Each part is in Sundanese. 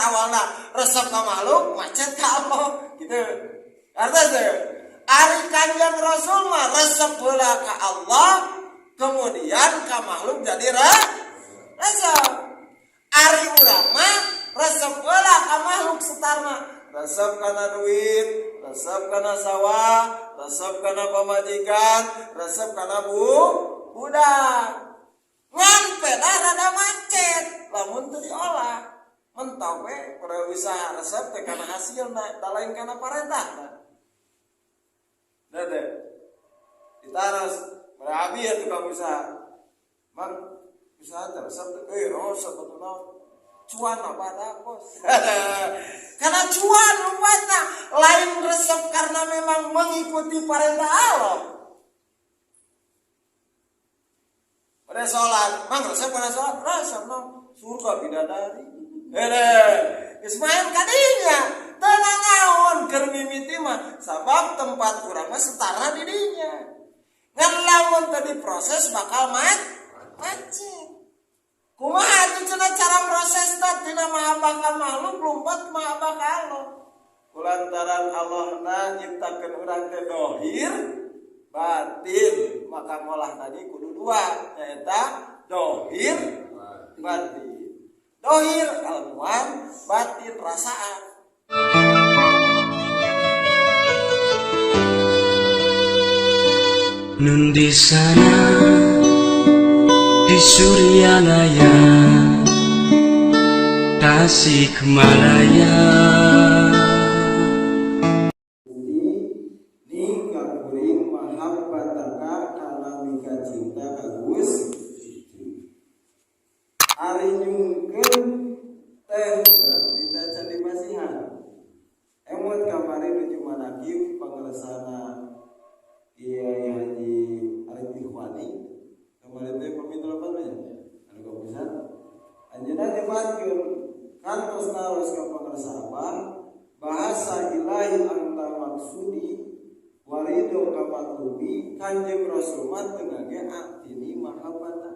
Awalna resep ka makhluk, macet ka Allah gitu. Artinya teh ari Kanjeng Rasul mah resep heula ka Allah, kemudian ka makhluk jadi resep. Ari urang mah resep heula ka makhluk, setarna resep kana duit, resep kana sawah, resep kana pamajikan, resep kana budak. Ngan peda rada macet lamun teu diolah, mentok we pada usaha resep teh kana hasilna, da lain kana parentahna. Dede ditaros berabi ya tukang usaha, "Mang, usaha teh resep teh?" "Eh, resep atuh." "Naon?" "Cuan." "Apa ada, bos?" Karena cuan rupanya, lain resep karena memang mengikuti perintah Allah. Pada sholat, "Mang, resep pada sholat?" "Resep." "No surga bidadari." Eh, Ismail kadinya tenang naon keur mimiti mah, sabab tempat urang mah setara di dinya. Ngan lamun tadi proses bakal macet. Kumaha atuh cenah cara prosesna tina mahabbah ka makhluk lumpat mahabbah ka Allah? Kulantaran Allah na nyiptakeun urang teh dohir batin, maka ngolah tadi kudu dua, nyaeta dohir batin. Dohir ilmuan, batin rasaan. Nun di sana di Suryalaya Tasikmalaya. Ni kakuring mahabbataka kana mika cinta ka Gusti. Ari nyungkeun teh berarti teh can dimasihan. Emut kamari nuju manakib pangeresana Kiai Haji Arif Ikhwani. Kamari teh pamit delapan nya anu ka pusat. Anjeunna nyebatkeun kantos naros ka pangersa Abah, bahasa ilahi anta maksudi warido ka matlubi. Kanjeng Rasul mah teu ngage artini mahabbata.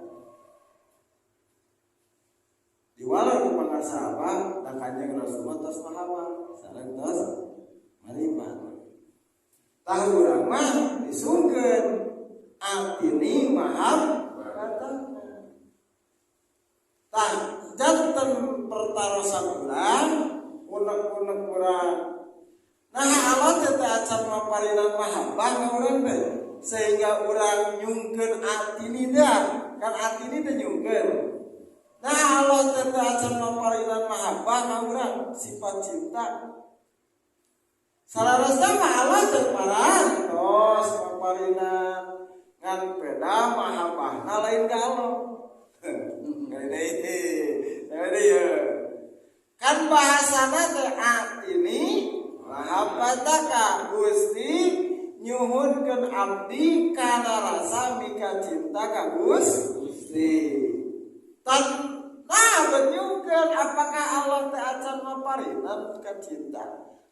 Diwalar ku pangersa Abah da Kanjeng Rasul mah tos mahabbah sareng tos maribat. Tah, urang mah disungkeun artini mahabbata. Tah, janten pertarosan urang, unek-unek urang. Nah, Allah teh teh acan maparinan mahabbah ka urang teh sehingga urang nyungkeun artini teh, kan artini teh nyungkeun. Nah, Allah teh teh acan maparinan mahabbah ka urang, sifat cinta. Salarasna mah Allah teh parantos maparinan, ngan peda mahabbahna lain ka Allah. Ini ya. Kan bahasana teh artini mahabbataka, Gusti nyuhunkeun abdi kana rasa mika cinta ka Gusti. Tan nah benyungkeun, apakah Allah teh acan maparinan ka cinta?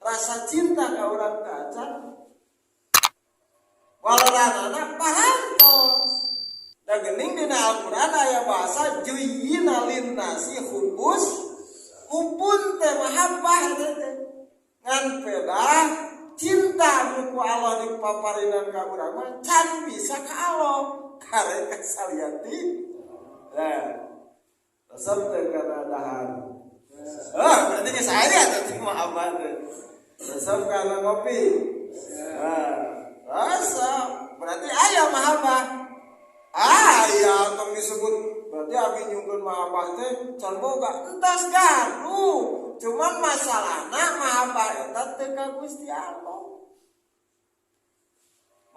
Rasa cinta ka urang teh acan. Waleranana parantos. Da geuning dina Al-Qur'an aya bahasa juyyina linnasi hubbus hubbun teh mahabbah teh. Ngan peda cinta nu ku Allah dipaparinan ka urang mah can bisa ka Allah, karek ka salianti. Nah, resep teh kana dahar? Ah, berarti geus aya teh mahabbah teh. Resep kana ngopi? Ah, resep. Berarti aya mahabbah. Ah, iya, tong disebut berarti abi nyungkeun mahabbah teh can boga. Entas gaduh. Cuman masalahna mahabbah eta teu ka Gusti Allah.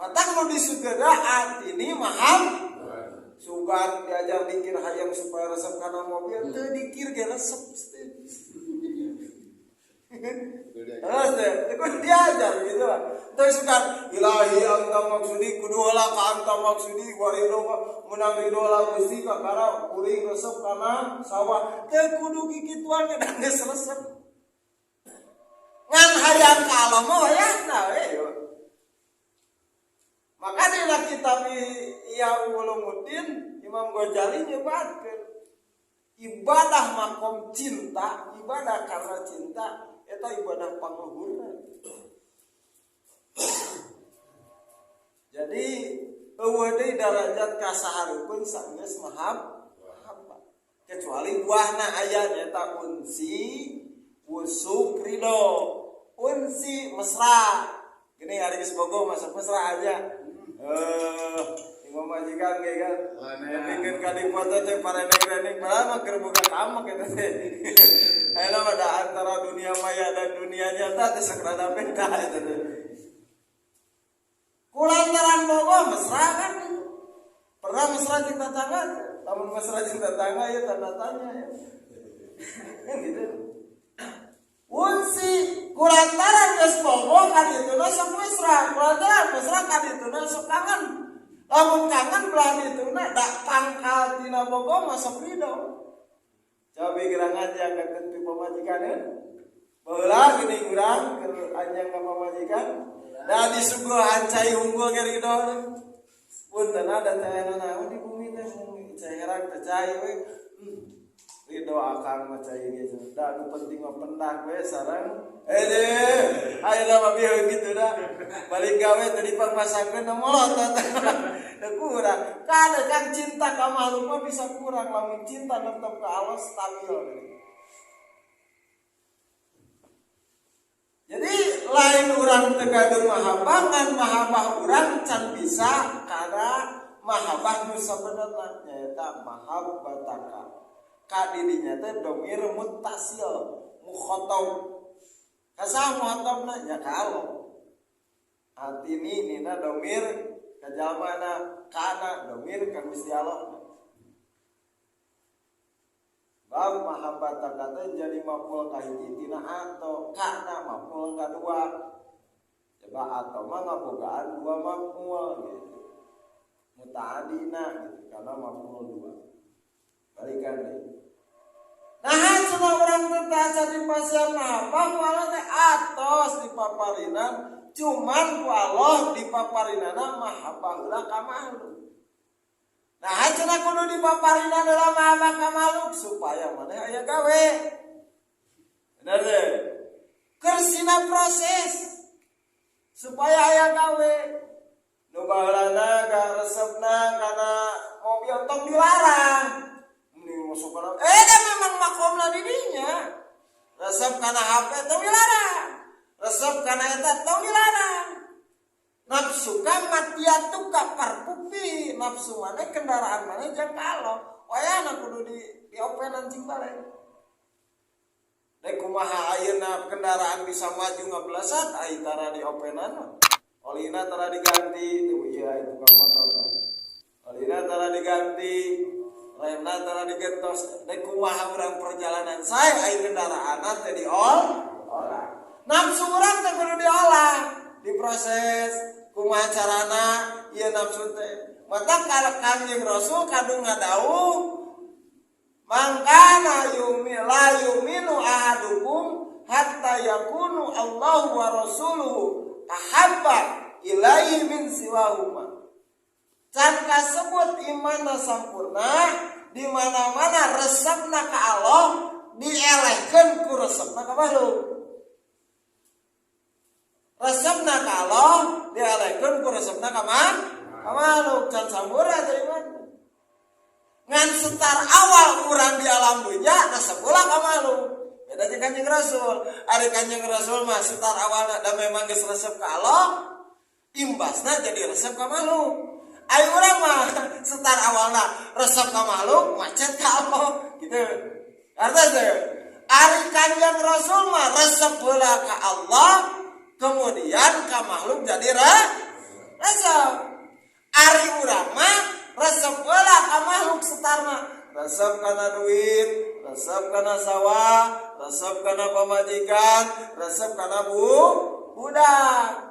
Matak nu disugeda artini mahab sugan diajar dikir hayang supaya resep kana mobil, teu dikir ge resep. Terus deh, itu diajar gitu. Terus kan ilahi anta maksudi, kudu heula ka anta maksudi waridho menang ridho lah Gusti ka karena kuring resep kana sawah, teu kudu kikituan ge dan geus resep. Ngan hayang ka Allah mah wayahna we. Maka dina kitab Ihya Ulumuddin Imam Ghazali nyebatkeun Ibadah makom cinta, ibadah karena cinta eta ibadah pangluhurna. Jadi eueuh deui darajat kasahareupeun sageus mahabbah. Kecuali buahna aya nyaeta unsi, wusuk, ridho. Unsi mesra. Gini hari geus bogoh masuk mesra aja. Pamajikan ge kan. Bikin ka dipoto teh parenek-renek padahal mah keur boga kamek eta teh. Ayeuna mah da antara dunia maya dan dunia nyata teh sok rada beda eta teh. Kulantaran bogoh mesra kan. Pernah mesra jeung tetangga? Lamun mesra jeung tetangga ya tanda tanya ya. Kan gitu. Unsi kulantaran geus bogoh kan dituna sok mesra, kulantaran mesra kan dituna sok kangen. Lamun kangen belah dituna dak pangkal tina bogoh masuk ridho. Coba gerangan yang ketentu pamajikan ya. Baheula geuning urang keur anjang ka pamajikan, da disuguhan cai unggul ge ridho. Punten ada cai naon di bumi teh, cai herang teh cai we. Ridho akang mah cai ge. Da nu penting mah pendak we sareng. Eh, ayeuna mah bieu kitu da. Balik gawe teh dipangmasakkeun molot teh. Teu kurang. Kada kang cinta ka makhluk mah bisa kurang lamun cinta tetep ka Allah stabil. Jadi lain urang teu gaduh mahabbah ngan mahabbah urang can bisa kana mahabbah nu sabenerna nyaeta mahabbataka. Ka didinya teh domir muttasil mukhatab. Kasaha mukhatabna nya ka Allah. Atini nina domir ka jalmana kana domir ka Gusti Allah. Bab mahabbataka teh jadi maf'ul kahiji tina atau kana maf'ul kadua. Coba atau mah ngabogaan dua maf'ul gitu. Mutaadina gitu karena maf'ul dua. Balikan deui. Nah, cenah urang teh asa dipasihan mahabbah ku Allah teh atos dipaparinan, cuman ku Allah dipaparinana mahabbah heula ka makhluk. Nah, cenah kudu dipaparinan heula mahabbah ka makhluk supaya maneh aya gawe. Bener teh? Kersina proses supaya aya gawe. Nu baheulana garesepna kana mobil tong dilarang. Masuk kana da memang makomna di dinya. Resep kana HP tong dilarang. Resep kana eta tong dilarang. Nafsu ka matiatuka parpupi, nafsu maneh kendaraan maneh jang ka Allah. Wayahna kudu di diopenan cing balik. Dek kumaha ayeuna kendaraan bisa maju ngabelasat ai tara diopenan. Olina tara diganti, tuh iya itu tukang motor. Olina tara diganti. Remna tara digentos. Dek kumaha urang perjalanan sae ai kendaraanna teh diolah. Nafsu urang teh kudu diolah, diproses kumaha carana ieu nafsu teh. Mata Kanjeng Rasul kadung ngadawuh mangkana yumi la yuminu ahadukum hatta yakunu Allahu wa rasuluhu ahabba ilaihi min siwahuma. Can kasebut imanna sampurna di mana-mana resepna ka Allah dielehkeun ku resepna ka makhluk. Resepna ka Allah dielehkeun ku resepna ka makhluk. Can sampurna teh iman. Ngan setar awal urang di alam dunya resep ulah ka makhluk. Beda jeung Kanjeng Rasul. Ari Kanjeng Rasul mah setar awalna da memang geus resep ka Allah, imbasna jadi resep ka makhluk. Ayo urang mah setar awalna resep ka makhluk, macet ka Allah gitu. Artinya teh ari Kanjeng Rasul mah resep heula ka Allah, kemudian ka makhluk jadi resep. Ari urang mah resep heula ka makhluk setarna, resep kana duit, resep kana sawah, resep kana pamajikan, resep kana budak.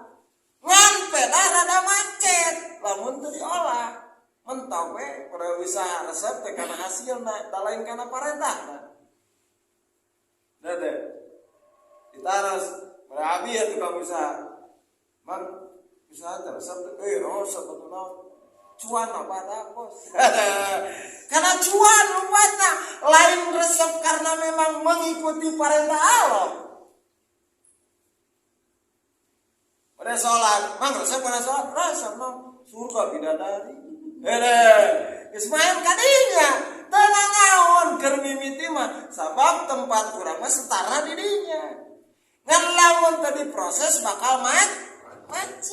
Ngan peda rada macet lamun teu diolah. Mentok we pada usaha resep teh kana hasilna, da lain kana parentahna. Da teh. Ditaros, pada abi ya tukang usaha. Mang usaha teh resep teh, resep atuh naon. Cuan apa ada, bos? Karena cuan lompatna, lain resep karena memang mengikuti perintah Allah. Pada sholat, mang resep pada sholat, resep mang surga bidadari. Ismail kadinya, tenang naon keur mimiti mah, sabab tempat urang mah setara di dinya. Ngan lamun tadi proses bakal macet.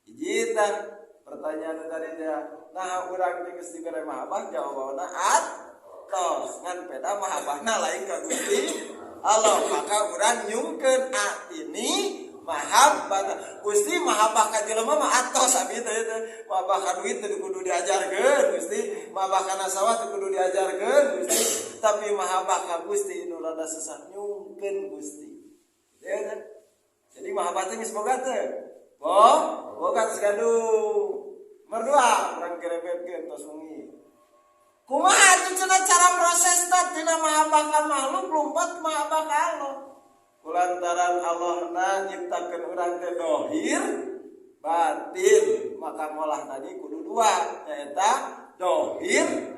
Hiji tah pertanyaan tadi teh, nah urang teh geus dibere mahabbah, jawabanna atos, ngan peda mahabbahna lain ka Gusti Allah, maka urang nyungkeun atini mahabbah. Gusti mahabbah ka jelema mah atos abi teh teh. Mahabbah ka duit teu kudu diajarkeun Gusti, mahabbah kana sawah teu kudu diajarkeun Gusti, tapi mahabbah ka Gusti nu rada susah nyungkeun Gusti. Ya kan? Jadi mahabbah teh geus boga teh. Boga geus gaduh. Merdua urang gerebetkeun tos wengi. Kumaha atuh cenah cara prosesna tina mahabbah ka makhluk lompat mahabbah ka Allah? Kulantaran Allah na nyiptakeun urang teh dohir batin, maka ngolah tadi kudu dua, nyaeta dohir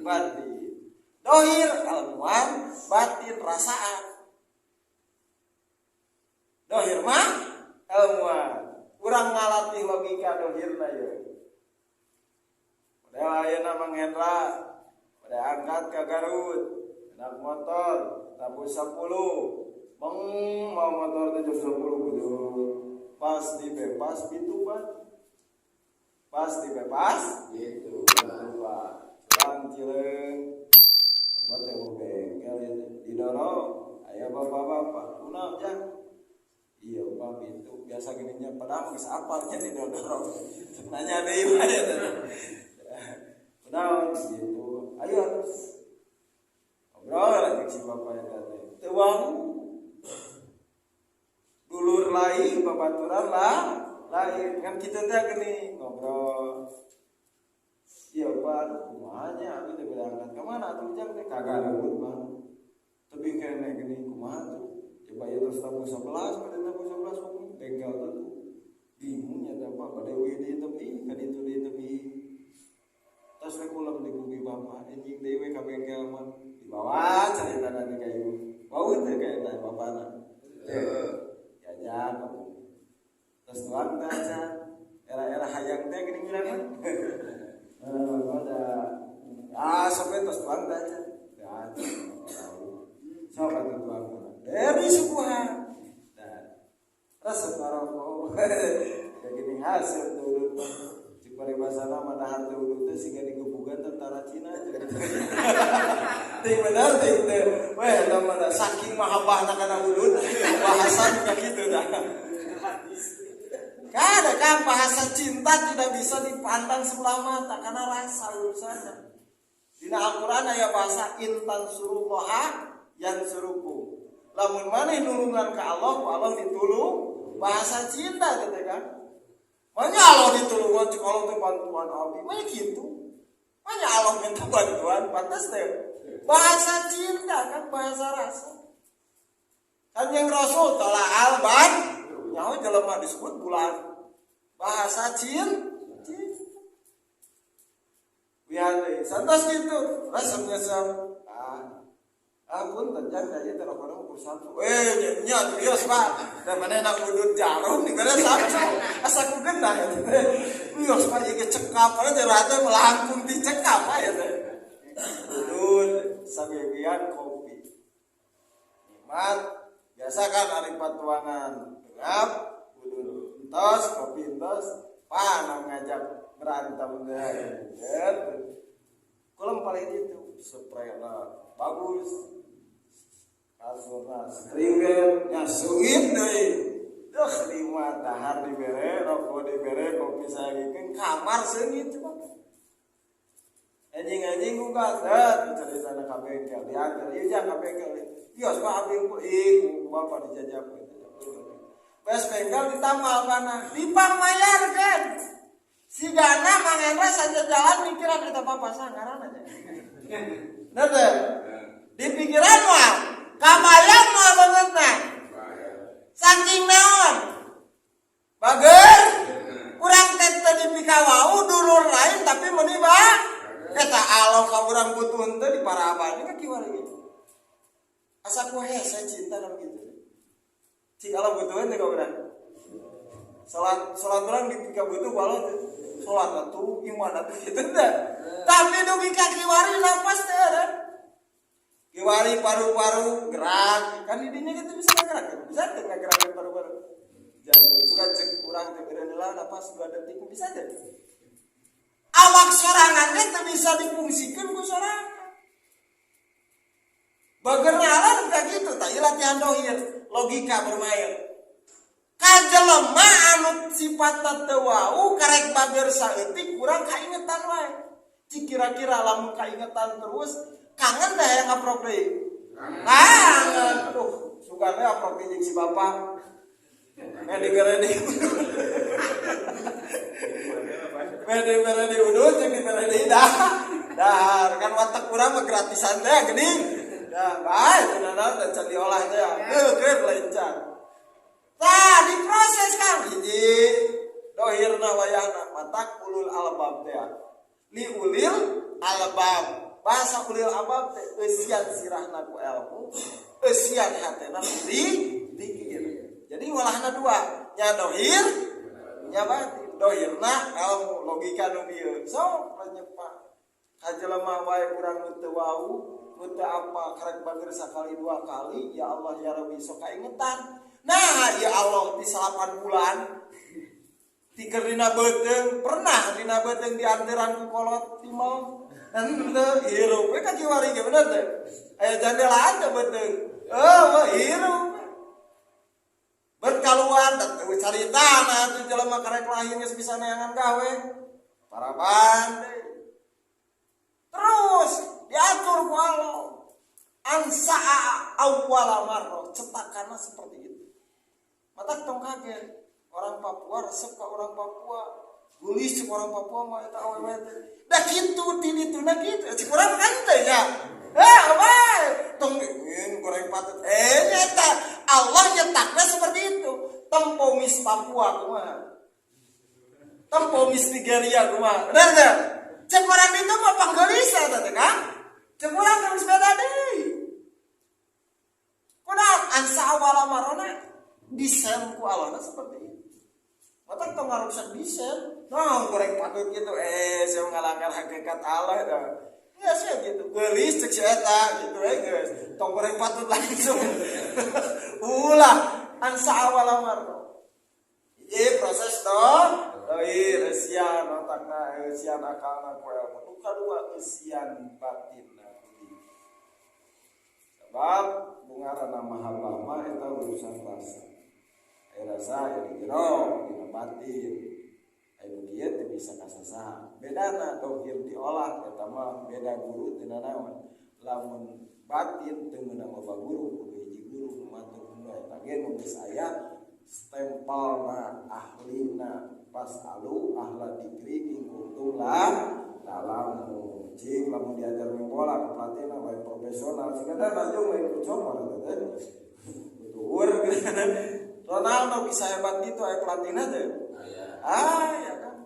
batin. Dohir ilmuan, batin rasaan. Dohir mah ilmuan. Urang ngalatih logika dohirna ye. Model ayeuna Mang Hendra pada angkat ke Garut, naik motor tabuh 10. Bang mau motor teh jam 10 gitu. Pas di bebas gitu, Pak. Pas di bebas gitu. Pak. Pulang Cileung. Apa teh bengkel ya didorong. Aya bapak-bapak, kunaon jang? Iya, Pak, itu biasa gininya padahal geus apalnya didorong. Nanya deui mah ya teh. Kunaon gitu. Ayo ngobrol lagi si bapak eta teh. Teu wangu. Dulur lain, babaturan lah lain. Kan kita teh gini ngobrol. Iya, Pak, aduh kumaha nya abi teh berangkat ka mana atuh jang teh ka Garut, Pak. Tapi kene gini kumaha tuh? Coba ya terus tabuh 11, pada tabuh 11 bengkel tuh. Bingung ya Pak, pada we di tepi, ka ditu di tepi. Terus we kulem di bumi bapak, anjing deui we ka bengkel mah. Dibawa cerita nanti ka ibu. Bau teh ka eta bapana. Diajak ka bumi. Terus tuang teh aja. Era-era hayang teh geuning urang mah. Pada sampai terus tuang teh aja. Ya, sok atuh tuang. Dari suguhan. Nah, resep ngarokok. Ya gini hasil tuh. Cik paribasana mah dahar teh udud teh siga digebugan tentara Cina. Ting bener ting teh. Weh eta mah da saking mahabbahna kana udud, bahasan ka kitu dah. Kada kan bahasa cinta tidak bisa dipandang sebelah mata karena rasa urusannya. Dina Al-Qur'an aya bahasa in tansurullaha yansurukum. Lamun maneh nulungan ka Allah, ku Allah ditulung. Bahasa cinta gitu kan. Makanya Allah ditulungan, cik Allah teh bantuan abdi. Makanya gitu. Makanya Allah minta bantuan, pantas teh. Bahasa cinta kan bahasa rasa. Kan yang Rasul tolak alban, nyaho jelema disebut bulan. Bahasa cinta. Biar deh, santos gitu, resep nyesep. Ampun, tenjang aja telepon ukur satu. Nya bios Pak. Dan mana enak udut jarum di mana satu. Asa ku genah ya teh. Bios Pak ieu cekap, padahal teh rata melangkung di cekap Pak ya teh. Udut sabegian kopi. Nikmat, biasa kan ari patuangan gelap, udut entos, kopi entos, panang ngajak berantem deh. Kulem paling itu sprayna bagus, kasurna spring nya sungit deui. Duh lima dahar dibere, rokok dibere, kopi sagikeun, kamar seungit Pak. Anjing-anjing buka, dat ceritana ka bengkel, diantar, ieu jang ka bengkel. Bios Pak abdi ih ku bapak dijajab. Beres bengkel ditambal kana, dipangmayarkeun. Sigana Mang Hendra saja jalan mikiran eta bapak sah ngaranna nya. Bener teh? Di pikiran mah kabayang mah bangetna. Saking naon? Bager urang teh Jalan ka kiwari gitu. Asa ku hese cinta kan gitu. Cik Allah butuhan teh ka urang. Salat salat urang dipika butuh walau salat atuh iman atuh kitu teh. Tapi dugi ka kiwari napas teh ada. Kiwari paru-paru gerak kan didinya gitu bisa gerak bisa teh ngagerakeun paru-paru. Jantung suka cek urang teh heula napas 2 detik bisa teh. Awak sorangan teh teu bisa difungsikeun ku sorangan. Bagenalan kayak gitu, tak latihan dohir, logika bermain. Kajelema anu sifatna teu wau karek bager saeutik kurang kaingetan wae. Cik kira-kira lamun kaingetan terus kangen dah yang ngaprok deui. Kangen. Aduh, sugane aprok deui jeung si bapak. Meh dibere di. Meh dibere di udut jeung dibere di dah. Dahar kan watak urang mah gratisan teh geuning. Dah, bae teu naon teh can diolah teh. Heuh, lain can. Tah diproses kan hiji dohirna wayahna matak ulul albab teh. Li ulil albab. Bahasa ulil albab teh eusian sirahna ku ilmu, eusian hatena di dikir. Jadi walahna dua, nya dohir nya batin. Dohirna ilmu logika nu ieu. Sok lenyepa. Kajelema wae urang nu teu wau, nu teu apa karek bager sakali dua kali, ya Allah ya Rabbi sok kaingetan. Nah, ya Allah di 8 bulan tiker dina beuteung, pernah dina beuteung dianteran ku kolot timel. Henteu hirup we ka kiwari ge bener teh. Aya jandelaan teh beuteung. Heuh, hirup. Bet kaluar teh caritana atuh jelema karek lahir geus bisa neangan gawe. Paraban deui. Terus diatur ku Allah. Ansa'a awwala marrah, cetakanna seperti itu. Matak tong kaget. Orang Papua resep ka orang Papua. Geulis cek orang Papua mah eta awewe teh. Da kitu ti dituna kitu. Cek urang kan teh nya. Apa? Tong goreng patut. Nyata Allah nyetakna seperti itu. Tempo Miss Papua kumaha? Tempo Miss Nigeria kumaha? Bener teh? Cek orang itu mah panggeulisa teh kan? Cek urang geus beda deui. Kunaon ansa awala marona desain ku Allahna seperti itu. Matak tong ngarusak desain. Nah, goreng patut gitu. Saya ngalanggar hakikat Allah eta. Ya saya gitu. Geulis cek si eta gitu we geus. Tong goreng patut langsung. Ulah ansa awala marona. Ieu proses toh. Dohir eusian otakna, eusian akalna ku ilmu. Nu kadua eusian batinna. Sebab bungarana mahabbah mah eta urusan rasa. Aya rasa aya di jero, dina batin. Aya nu kieu teu bisa kasasaha. Bedana dohir diolah eta mah beda guru teu nanaon. Lamun batin teu meunang loba guru, kudu hiji guru nu matur nu eta ge nu geus aya stempelna ahlina fasalu ahla dzikri in kuntum la ta'lamun. Cing lamun diajar main bola ke pelatihna lain profesional sehingga teh lajung lain kucomor eta teh. Tuur Ronaldo bisa hebat gitu aya pelatihna teh. Aya. Ah, ya kan.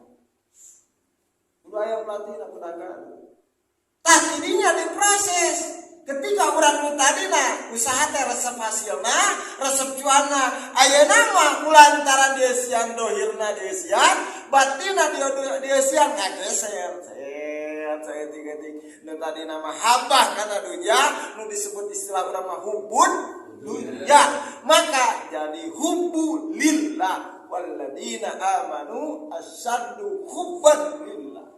Kudu aya pelatihna pedagang. Tah tidinya diproses. Ketika urang nu tadina usaha teh resep hasilna, resep cuanna. Ayeuna mah kulantaran dieusian dohirna dieusian, batinna dieusian ngageser. Set saeutik-eutik. Nu tadina mah habah kana dunya, nu disebut istilah urang mah hubbud dunya. Maka jadi hubbu lillah walladzina amanu asyaddu hubban lillah.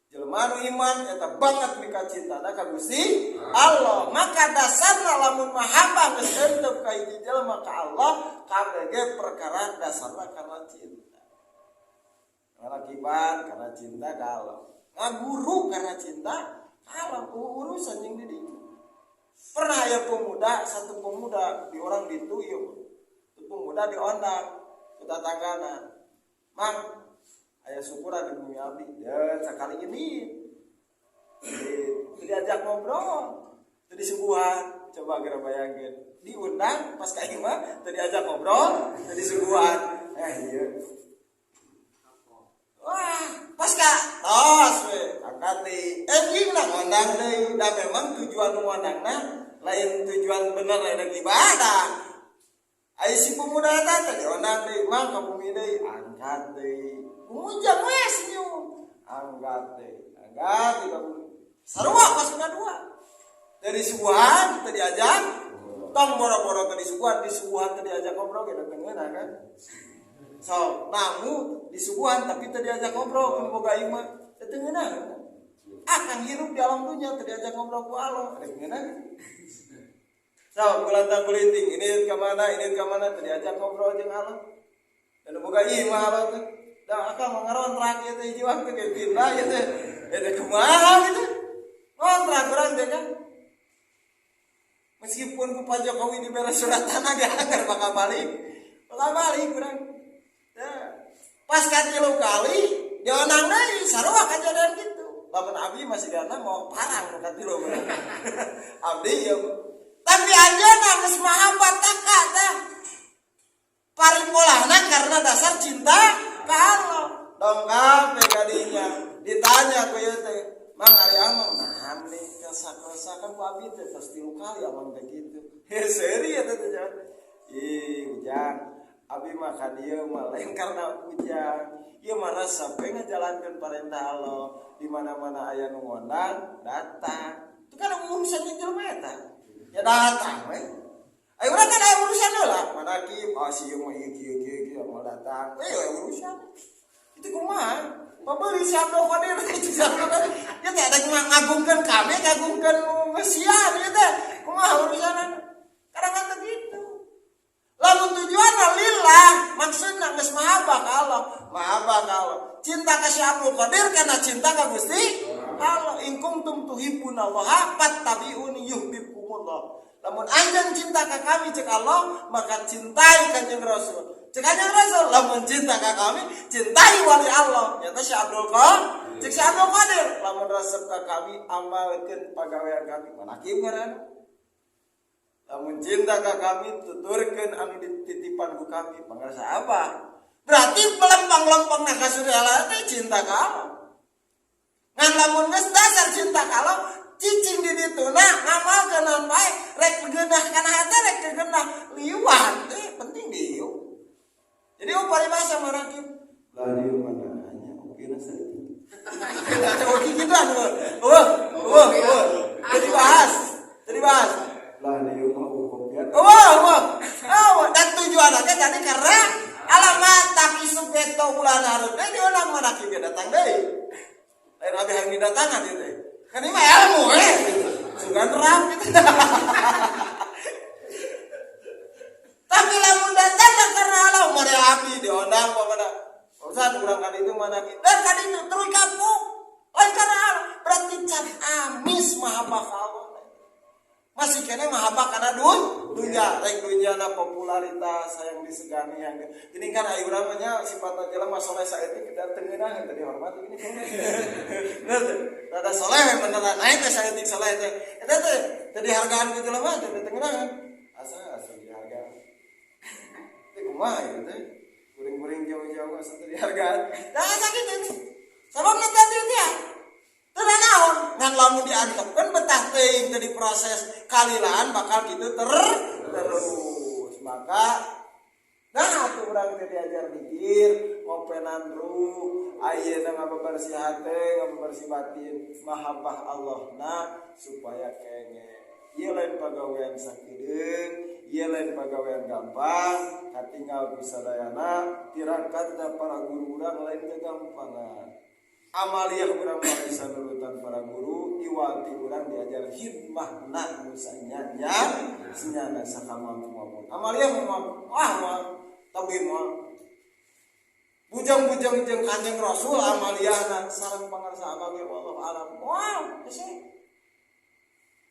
Jelema nu iman eta banget mika cintana ka Gusti Allah. Maka dasarna lamun mahabbah geus entep ka hiji jelema ka Allah, kabeh perkara dasarna karena cinta. Karena kiban, karena cinta ka Allah. Ngaguru karena cinta ka Allah, urusan jeung di dieu. Pernah aya pemuda, satu pemuda di orang ditu ieu. Pemuda diondang ku tatanggana. Mang, aya syukuran di bumi abdi. Ya, sekali ini. Diajak ngobrol. Teu disuguhan. Coba geura bayangkeun. Diundang pas ka imah, teu diajak ngobrol, teu disuguhan. Ieu. Wah, pas kak, tos we, angkat deui. Anjing lah ngondang deui. Da memang tujuan ngondangna lain tujuan bener lain ibadah. Ai si pemuda eta teh diondang deui, mang ka bumi deui, angkat deui. Ujang we senyum. Angkat deui, angkat deui ka bumi. Sarua pas dua. Dari suguhan teu diajak, tong boro-boro teu disuguhan, disuguhan teu diajak ngobrol ge teu ngeunah kan. So, namu disuguhan tapi teu diajak ngobrol kun boga imah teu ngeunah. Akan hirup di alam dunia teu diajak ngobrol ku Allah, rek ngeunah. So, gulantang gulinting ini ka mana, ini ka mana teu diajak ngobrol jeung Allah. Dan boga imah Allah teh. Da akang mah ngarontrak ieu teh hiji waktu ge pindah ieu teh. Eta kumaha gitu. Ngontrak urang teh kan. Meskipun ku Pak Jokowi dibere surat tanah ge anggar bakal balik. Bakal balik urang. Pas katilu kali diondang deui sarua kejadian gitu. Lamun abdi masih dana mau parang nu katilu. Abdi ya. Tapi anjeunna geus mahabbat taka teh. Paripolahna karena dasar cinta ka Allah. Dongkap we kadinya. Ditanya ku ieu teh, "Mang ari amang nah nih kesa-kesa kan ku abdi teh tos tilu kali amang teh kitu." Heh seuri eta teh. Ih, ujang. Abi mah ka dieu mah lain karena ujang. Ieu mah resep we ngajalankeun parentah Allah. Di mana-mana aya nu ngondang, datang. Itu kan urusan jeung jelema eta. Ya datang we. Ayo urang kan aya urusan heula. Manakib, ah si ieu mah ieu kieu kieu kieu mau datang. We urusan. Itu kumaha? Pabeulit si Abdul Qadir itu si Abdul Qadir. Ya teh ada ngagungkeun kami, ngagungkeun Mesias ieu teh. Kumaha urusanna? Kadang-kadang gitu. Lalu tujuannya lillah, maksudnya geus mahabbah ka Allah, mahabbah ka Allah. Cinta ka si Abdul Qadir karena cinta ka Gusti Allah. In kuntum tuhibbunallaha fattabi'uni yuhibbukumullah. Lamun anjeun cinta ka kami cek Allah, maka cintai Kanjeng Rasul. Cek Kanjeng Rasul, lamun cinta ka kami, cintai wali Allah. Nyata si Abdul Qadir, cek si Abdul Qadir, lamun resep ka kami, amalkeun pagawean kami. Manakib ngaranna. Lamun cinta ka kami, tuturkeun anu dititipan ku kami. Pangarsa apa? Berarti melempang-lempang na ka surya teh cinta ka Allah. Ngan lamun geus dasar cinta ka Allah, cicing di dituna ngamalkeun naon bae, rek geunah kana hate rek geunah liwat teh penting dieu. Jadi paribasa marakib. Lah dieu mana nya opina saeutik. Coba gituan. Wah, wah, wah. Jadi bahas. Jadi bahas. Lah dieu mah kopian. Wah, wah. Oh, dan tujuan teh tadi karena alamat tak isuk beto bulan hareup deui diundang manakib ge datang deui. Lain abi hayang didatangan ieu teh. Kan ini mah ilmu we. Sugan terap gitu. Tapi lamun datang karena Allah model api diundang pamana. Ustaz urang kali itu mana dan kali itu terus kapuk. Lain karena Allah berarti can amis mahabbah ka Allah. Masih kene mahabbah karena dunya, rek dunyana popularitas sayang disegani yang ini kan ayo urang mah nya sifatna jelema soleh saeutik kita teu ngeunah teu dihormati ini. Rada soleh we beneran naik teh saeutik soleh teh. Eta teh teu dihargaan ku jelema teh teu ngeunah. Asa asa dihargaan. Teh kumaha ieu teh? Kuring-kuring jauh-jauh asa teu dihargaan. Nah asa kitu. Sababna teh teh. Teu naon ngan lamun diantepkeun betah teuing teu diproses kalilaan bakal gitu terus. Maka nah atuh urang teh diajar mikir ngopenan ruh ayeuna ngabebersih hate ngabebersih batin mahabbah Allah na supaya kenge ieu lain pagawean sakideung ieu lain pagawean gampang katinggal ku sadayana tirakatna para guru urang lain gagampangan. Amaliyah urang mah bisa nurutan para guru iwati urang diajar hikmahna nu sanyanya senyana sakamampu-mampu. Amaliyah mah wah mah tapi mah bujang-bujang jeung Kanjeng Rasul amaliyahna sareng pangarsa abah ge wallahu alam. Wah, geus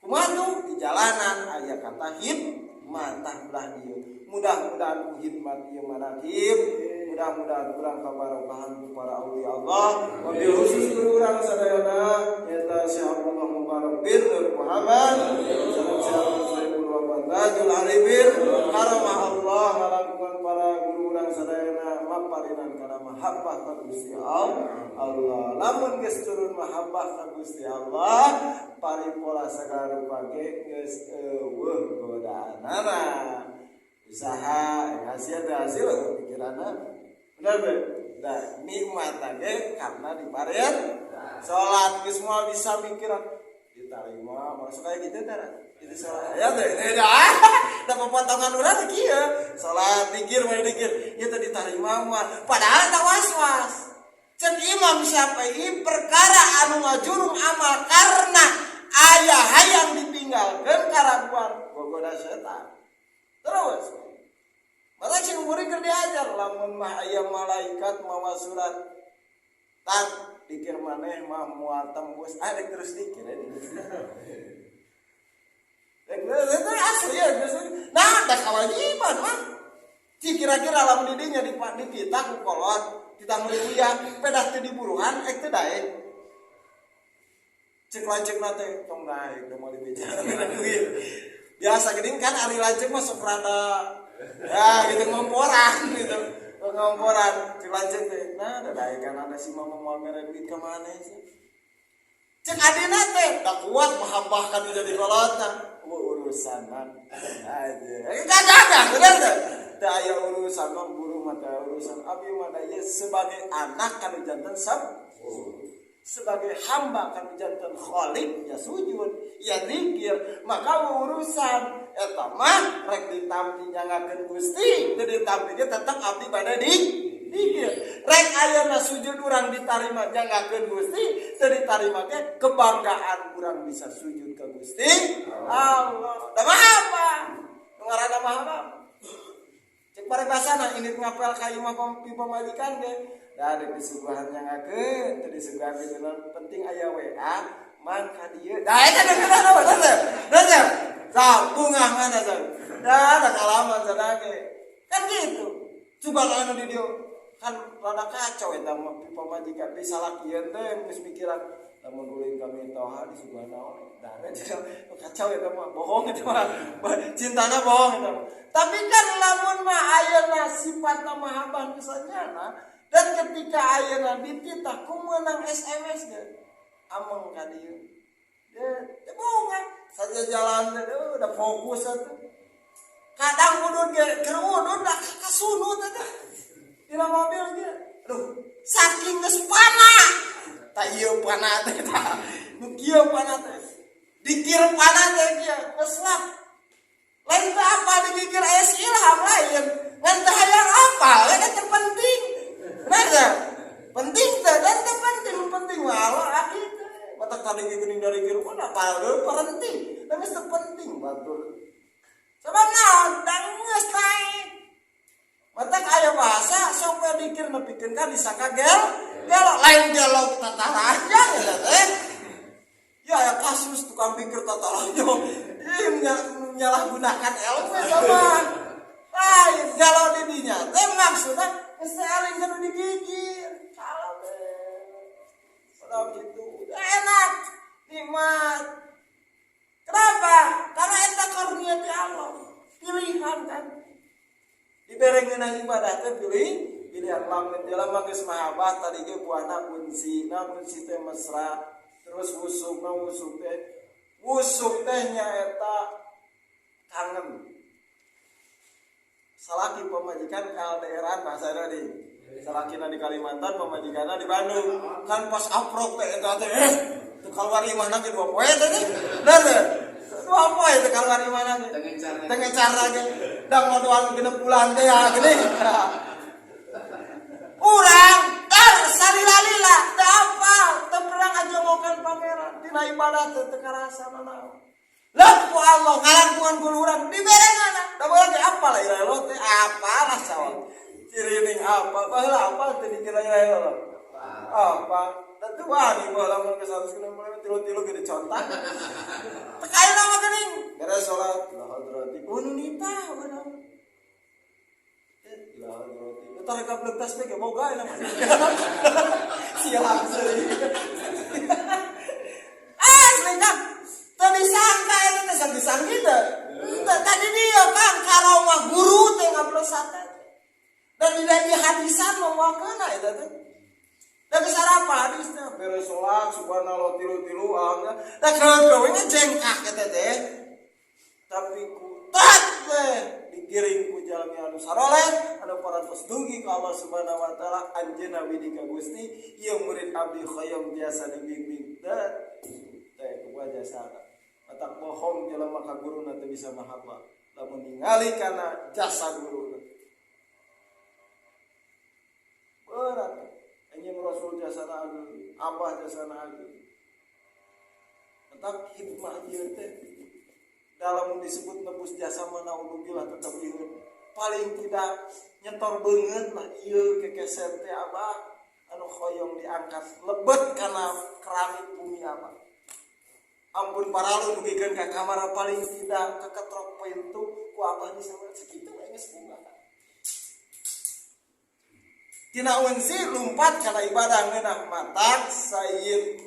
kumaha tuh di jalanan aya kata hikmah tah belah dieu. Mudah-mudahan ku hikmat ieu manakib, mudah-mudahan urang kabarokahan ku para aulia Allah, wabil khusus guru urang sadayana nyaeta Syekh Abdullah Mubarak bin Nur Muhammad, sareng Syekh Abdul Wahab Tajul Arifin, karamah Allah ngalangkungan para guru urang sadayana mapar dikawalinan kana mahabbah ka Gusti Allah. Lamun geus turun mahabbah ka Gusti Allah, paripola sagala rupa ge geus euweuh godaanana. Usaha hasil teh hasil pikiranna. Bener be? Nah, nikmat ge karena diparean salat geus moal bisa mikiran diterima, masuk kayak gitu teh. Itu salat ya teh. Dah, da potongan urang kieu. Salat dikir mah dikir, ieu teh diterima mah. Padahal tak was-was. Cek Imam Syafi'i, perkara anu ngajurung amal karena aya hayang ditinggalkeun, karaguan gogoda setan. Terus maka sing kuring keur diajar, lamun mah aya malaikat mawa surat tat dikir maneh mah moal tembus, ah dek terus dikir ya. Dek itu asli ya. Nah, ada kewajiban mah. Ci kira-kira lamun di dinya di kita ku kolot kita meuli uyah pedah teu diburuhan ek teu daek. Cek lanceuk teh tong daek, da moal dibeja duit. Biasa geuning kan, ari lanceuk mah sok rada ya gitu, ngomporan gitu, ngomporan. Cek lanceuk teh, nah da daek kan ada si mama moal mere duit ka maneh sih. Cek adina teh da kuat mahabbah kan jadi kolotna. Urusan man aja kagak, bener teh? Teu aya urusan mah, buruh mah teu urusan. Abi mah da ieu sebagai anak kan janten sab, sebagai hamba kan janten khalik, ya sujud ya zikir, maka urusan eta mah rek ditampi nyangakeun Gusti teu ditampi ge tetep abdi bade di dikir. Rek ayeuna sujud urang ditarima nyangakeun Gusti teu ditarima ge, kebanggaan urang bisa sujud ke Gusti Allah. Da mah apa nu ngaranna mah apa? Cek paribasana ini ngapel ka imah pamajikan ge da ada disuguhan nyangakeun teu disuguhan gitu, penting aya WA mang ka dieu. Da eta bener bener bener. Sok bungah mana sok da ada kalaman sadake kan gitu. Coba anu di dieu kan rada kacau eta mah, pamajikan disalakieun teh geus mikiran lamun ulin kami toha disuguhan naon. Da kacau eta mah, bohong eta mah, cintana bohong eta mah. Tapi kan lamun mah ayeuna sifatna mahabbah misalnya, dan ketika ayeuna dititah ku meunang SMS ge ameng ka dieu teh bunga saja jalan teh udah fokus atuh. Kadang udud ge keur udud da kasunut teh dina mobil ge, aduh, saking geus pana tah ieu pana teh, tah nu kieu pana teh, dikir pana teh kieu geus lah. Lain teh apa dikir aya si ilham, lain ngan teh hayang apa lain terpenting. Benar teh penting teh dan teh penting penting mah Allah aki teh batak tadi geuning dari kir mana apa berhenti dan geus teu penting batur sebab naon dan geus naik. Matak aya bahasa sok we dikir nepikeun ka disangka gel gelo, lain gelo tataranjang ya teh. Ya aya kasus tukang dikir tataranjang. Ih, menyalahgunakan ilmu sama. Lain gelo di dinya teh, maksudna geus aling kudu digigir. Kalau teh gitu udah enak nikmat. Kenapa? Karena eta karunia ti Allah. Pilihan kan. Dibere ngeunah ibadah teh pilih pilihan. Lamun jelema geus mahabbah tadi ge buahna unsi, na unsi teh mesra, terus wusuk, na wusuk teh nyaeta kangen. Salaki pamajikan LDRan bahasa di salakina di Kalimantan, pamajikanna di Bandung kan. Pas aprok teh eta teh teu keluar imahna ge 2 poe teh, bener teh? 2 poe teu keluar imahna ge, teu ngecar ge, da ngodoan 6 bulan teh ya gini. Urang tar salila-lila teu apal, teu pernah ngajongokan Pangeran dina ibadah teh, teu karasa nanaon. Lah ku Allah ngalangkungan ku urang diberengan da bae ge apal ira lo teh, apalah sawah cirining apa baheula apal teh dikira ira lo apa da teu wani baheula mun ke 100 kena mulai tilu-tilu ge dicontak. Teu kaya nama geuning beres salat ila hadrati unita bener ila hadrati tarik gablek tasbih ge boga ila siap seuy. Asli kan teu disangka eta teh, sangki-sangki teh. Henteu tadi dia kan karomah guru teh ngablesat teh. Dan tidak di hadisan mah. Saberes salat subhanallah tilu-tilu alhamdulillah. Da keun we jengkah eta teh. Tapi ku tat teh digiring ku jalmi anu saroleh anu parantos dugi ka Allah Subhanahu wa taala anjeunna widi ka Gusti ieu murid abdi hoyong biasa dibimbing teh teh kumaha jasana matak bohong jelema ka guruna teu bisa mahabba lamun ningali kana jasa guruna berat anjing Rasul jasana ageung abah jasana ageung matak hikmah ieu teh dalam disebut nebus jasa mana naudzubillah tetap ieu paling tidak nyetor beungeut lah ieu kekeser teh abah anu hoyong diangkat lebet kana keramik bumi abah ampun paralu dugikeun ka kamar paling tidak keketrok pintu ku abah disebut sakitu we geus bunga tina unsi lumpat kana ibadah ngeunah matak sayyid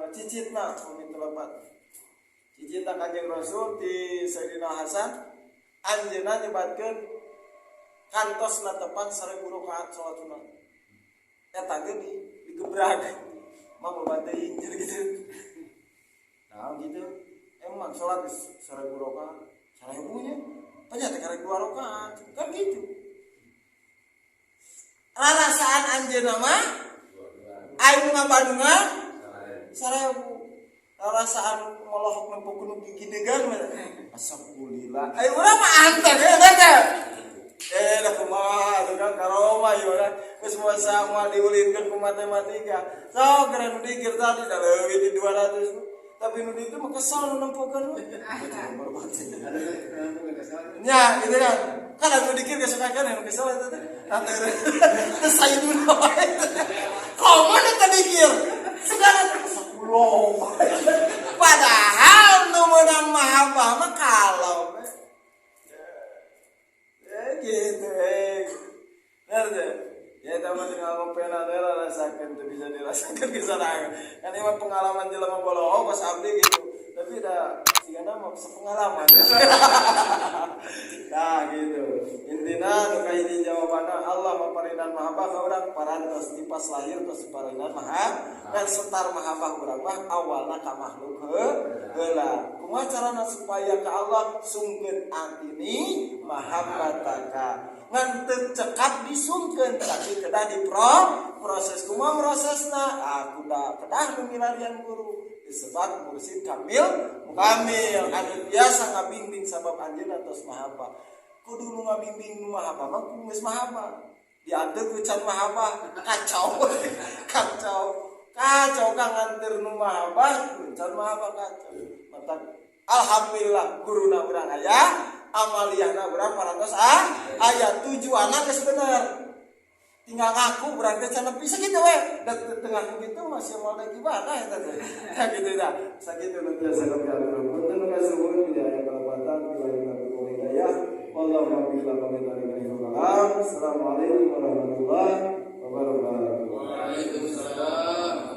cicitna pamit lepat cicitna Kanjeng Rasul di Sayyidina Hasan anjeunna nyebatkeun kantos tepan 1000 rakaat salat sunat eta ge digebrag mah loba teuing gitu. Nah gitu emang salat 1000 rakaat 1000 nya ternyata karek 2 rakaat kan gitu rarasaan anjeunna mah aing ngabandungan 1000 rarasaan molohok nempo kudu gigidegan mah asapulillah ayo urang mah anteng eta teh dah kumaha tuh kan karomah ieu kan geus moal sama diulinkeun ku matematika sok geura nu dikir tadi da leuwih di 200 tapi nu ditu mah kesel nu nempokeun nya gitu kan kan anu dikir geus kan anu kesel eta teh teh sayyiduna wae komo nu dikir segala 10 padahal nu meunang mahabbah mah kalau gitu ngerti ya eta mah tinggal ngopena teh rasakeun teu bisa dirasakeun ke sana kan ini mah pengalaman jelema boloho pas abdi gitu tapi da sigana mah sepengalaman nah gitu intina nu kahiji jawabanna Allah maparinan mahabbah ka urang parantos di pas lahir tos diparinan mahabbah dan setar mahabbah urang mah awalna ka makhluk heula kumaha carana supaya ka Allah sungkeun atini mahabbataka ngan teu cekap disungkeun tapi kedah dipro proses kumaha prosesna aku da kedah nu milarian guru disebut mursyid kamil mukamil anu biasa ngabimbing sabab anjeunna tos mahabbah kudu nu ngabimbing nu mahabbah mah kudu geus mahabbah dianteur ku can mahabbah kacau kacau kacau kang nganteur nu mahabbah can mahabbah kacau matak alhamdulillah guruna urang aya amaliyahna urang parantos aya tujuanna geus bener tinggal ngaku urang teh can nepi sakitu we da tengah ku kitu masih moal deui ibadah eta teh tah kitu dah sakitu nu biasa kami atur punten nu kasuhun bila aya kalepatan bila hidayah wallahu muwaffiq ila aqwamit. Assalamualaikum warahmatullahi wabarakatuh. Waalaikumsalam.